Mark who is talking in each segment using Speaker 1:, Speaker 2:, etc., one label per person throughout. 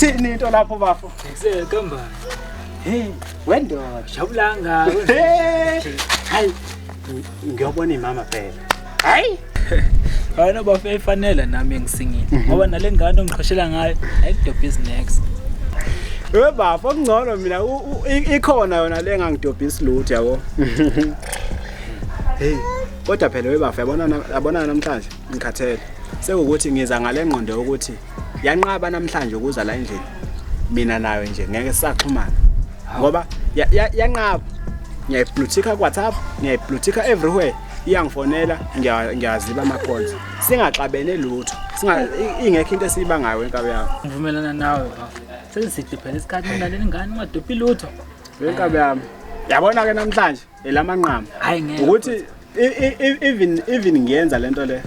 Speaker 1: Ithini into lapho bafo?
Speaker 2: Kamba.
Speaker 1: Hey, wendoda.
Speaker 2: Jabulanga.
Speaker 1: Hayi, ngiyobona imama phela. Hayi.
Speaker 2: Wena bafo efanele nami engisingile. Ngoba nale ngane ongiqhoshela ngayo ayikudobhi snacks.
Speaker 1: We bafo kungcono mina ikhona yona le engangidobhisi lutho yabo. Hey, kodwa phela we bafo yabona yabona namhlanje ngikhathele. Sekukuthi ngiza ngale ngqondo yokuthi yanqaba namhlanje ukuza la endlini. Mina nayo nje ngeke sisaxhumana. Ngoba yanqaba. Ngiyayiblutika ku WhatsApp, ngiyayiblutika everywhere. Iyangifonela, ngiyaziba ama calls. Singaxabene lutho. Singa ingekho into esiyibangayo enkabi yami.
Speaker 2: Ngivumelana nawe bafo. Seside phela isikhathi mina le ngane ungadobhi lutho.
Speaker 1: Enkabi yami. Yabona ke namhlanje elamanqamu.
Speaker 2: Hayi ngeke.
Speaker 1: Ukuthi even ngiyenza lento le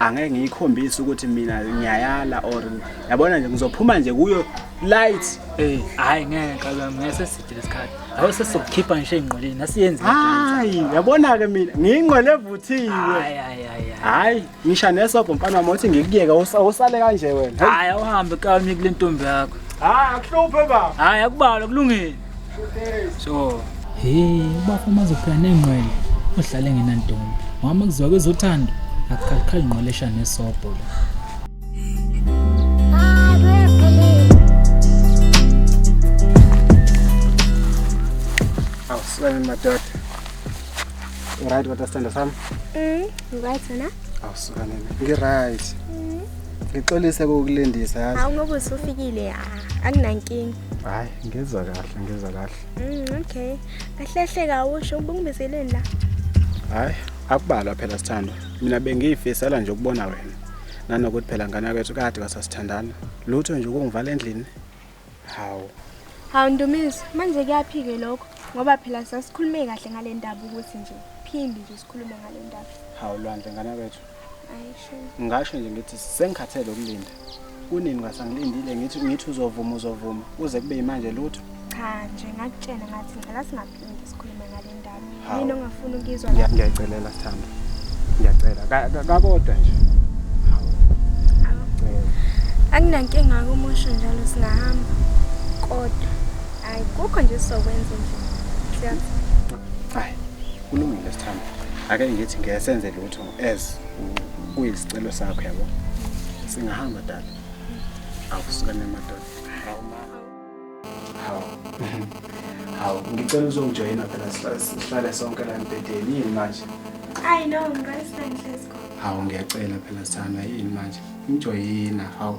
Speaker 1: angeke ngiyikhombise ukuthi mina ngiyayala or yabona nje ngizophuma nje kuyo light.
Speaker 2: Hayi ngeke nkabi yami, ngeke seside lesikhathi. Yabo sesizokukhipha ngisho ey'nqoleni asiyenzi.
Speaker 1: Hayi, yabona ke mina ngiyingqwele evuthiwe.
Speaker 2: Hayi hayi hayi.
Speaker 1: Hayi, ngisha nesobho mfana wami uthi ngikuyeke usale kanje wena.
Speaker 2: Hayi awuhambe kami kule ntombi yakho.
Speaker 1: Hayi akuhluphe baba.
Speaker 2: Hayi akubalwa kulungile. So, hey, ubafo mazophila nengqwele uhlale ngenantombi. Mama kuziwa kwezothando akukhalikhali ingqwele nesobho la.
Speaker 1: Awusukani madoda. Right kodwa sithando sami?
Speaker 3: Right wena?
Speaker 1: Awusukani. Ngi-right. Ngixolise kokulindisa yazi.
Speaker 3: Hawu ngoba usufikile akunankinga.
Speaker 1: Hayi, ngizwa kahle, ngizwa kahle.
Speaker 3: Okay. Kahle hle kawusho ubungibizeleni la.
Speaker 1: Hayi, akubalwa phela sithando. Mina bengiyifisela nje ukubona wena. Nanokuthi phela ngane yakwethu kade kwasasithandana. Lutho nje ukungivala endlini. Hawu.
Speaker 3: Hawu Ndumiso, manje kuyaphike lokho ngoba phela sasikhulume kahle ngale ndaba ukuthi nje phindi nje sikhulume ngale ndaba.
Speaker 1: Hawu Lwandle ngane yakwethu.
Speaker 3: Ayisho.
Speaker 1: Ngisho nje ngithi sengikhathele ukulinda. Kunini kwasangilindile ngithi uzovuma uzovuma uze kube manje lutho.
Speaker 3: Cha nje ngakutshela ngathi ngicela singaphindi sikhulume ngale ndaba. Mina ongafuni ukuzwa la.
Speaker 1: Ngiyacelela sithando. Ngiyacela kakodwa nje. Hawu.
Speaker 3: Akunankinga kumusho njalo singahamba. Kodwa hayi kukho nje sizokwenza nje. Siyazi.
Speaker 1: Hayi kulungile sithando. Ake ngithi ngiyasenze lutho as kuyisicelo sakho yabo. Singahamba dala. Awusuka nemadoda. Hawu mama. Hawu. Hawu ngicela uzongijoyina phela sihlale sonke la embhedeni yini manje?
Speaker 3: I know ngicela ngihlezi khona.
Speaker 1: Hawu ngiyacela phela sithando yini manje? Ngijoyina hawu.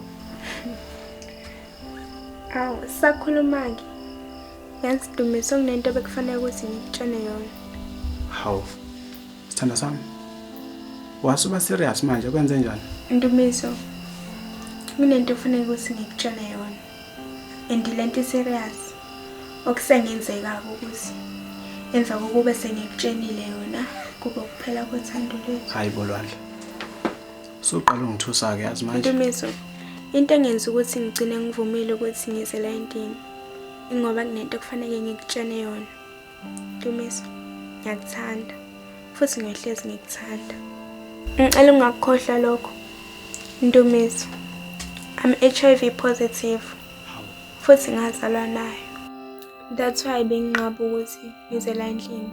Speaker 3: Hawu sakhuluma ke. Yazi Dumiso kunento bekufanele ukuthi ngikutshene yona.
Speaker 1: Hawu. Sithando sami. Wasuba serious manje kwenze njani?
Speaker 3: Ndumiso. Kunento ofanele ukuthi ngikutshene yona. And lento serious. Okusengenzeka ukuthi emva kokuba sengikutshenile yona kube kuphela kothando lwethu.
Speaker 1: Hayi bo Lwandle. Suqala ungithusa ke yazi manje.
Speaker 3: Ndumiso. Into engenza ukuthi ngigcine ngivumile ukuthi ngize la endlini ingoba kunento okufanele ngikutshene yona. Ndumiso, ngiyakuthanda futhi ngiyohlezi ngikuthanda. Ngicela ungakukhohlwa lokho. Ndumiso, I'm HIV positive futhi ngazalwa nayo. That's why benginqaba ukuthi ngize la endlini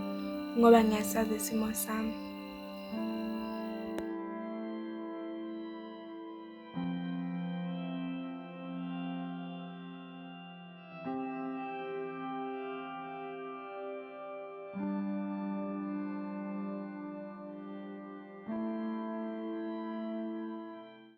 Speaker 3: ngoba ngiyasazi isimo sami.